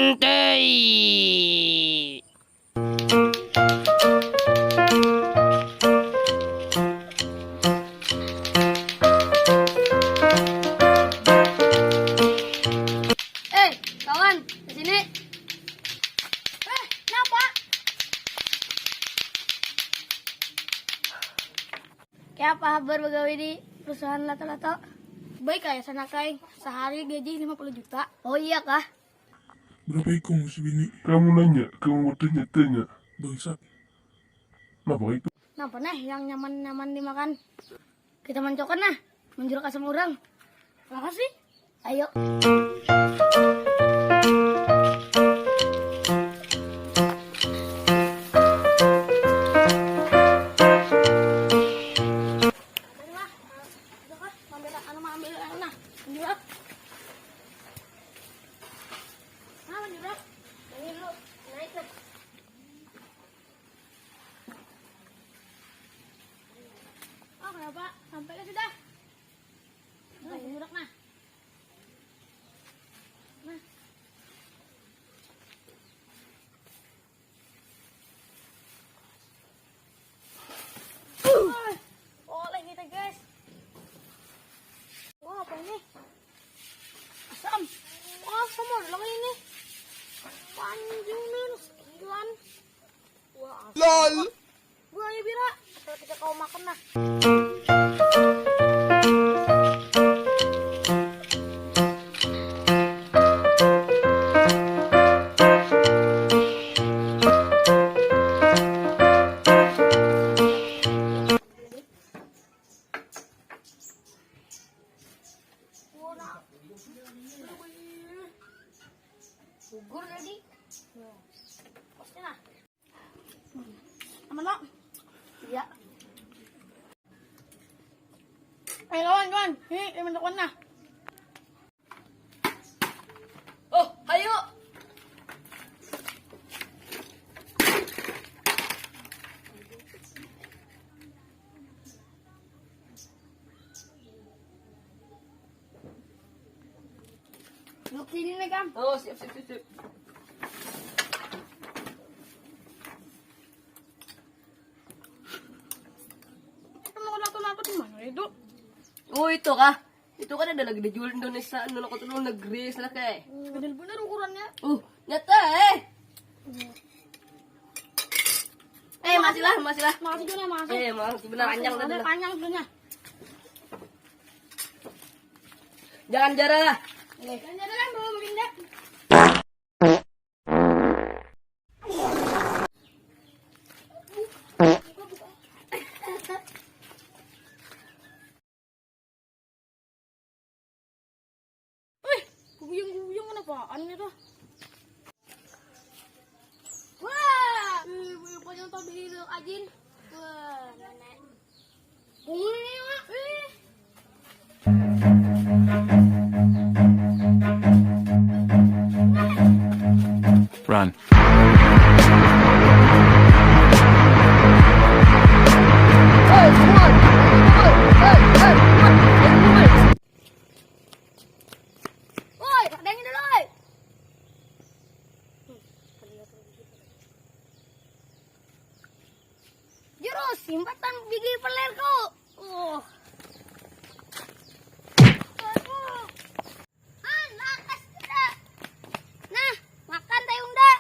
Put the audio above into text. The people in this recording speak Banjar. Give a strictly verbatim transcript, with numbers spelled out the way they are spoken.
Santai. Eh, kawan, ke sini. Eh, kenapa? Kayak apa kabar begawe di perusahaan Lato-Lato? Baik, kayak sana, Kai. Sehari gaji lima puluh juta. Oh iya kah? Berapa ikung si bini? Kamu nanya, kamu bertanya-tanya. Bangsat. Kenapa itu? Napa nah yang nyaman-nyaman dimakan? Kita mancokan nah, manjulak asam urang. Makasih. Ayo. Ambil lah. Udah kah? Ambil, anu, ambil, anu, nah. Manjulak. Nah, manjulak. Ini dulu. Naik nah. Oh, kenapa? Sampai ke sudah. Nah, manjulak nah. Nah. Wah, oleh kita, guys. Wah, apa ini? Asam. Wah, asam ada lagi ini. Panjang nih, sekilan. Wah, asam. Lol. Buaya bira. Asal kita kau makan nah. Gugur tadi. Nah. Pasti nah. Aman lo? Iya. Eh, kawan, kawan. Ini, ini bentuk mana? Oh, ayo. Duduk sini nih, Kam. Oh, siap, siap, siap, siap. Itu mau lato-lato di mana itu? Oh, itu kah? Itu kan ada lagi dijual di Indonesia, nolak, itu negeri, salah kayak. Bener-bener ukurannya. Uh, nyata eh. Eh, masih lah, masih lah. Makasih juga, makasih. Eh, makasih benar, panjang tadi lah. Panjang sebenarnya. Jangan jarang lah. Jangan jarang lah, bawa baginda. Wih, guyung-guyung kenapaan ini tuh? Wah, ih, banyak banyak tuh beli ajin. Wah, nenek. Bunyi ini, Mak. Ih. Run. Woi, ada yang dulu, woi. Jurus simpatan gigi pelerku. Oh. Aduh. Ah, nakas tidak. Nah, makan tayung dah.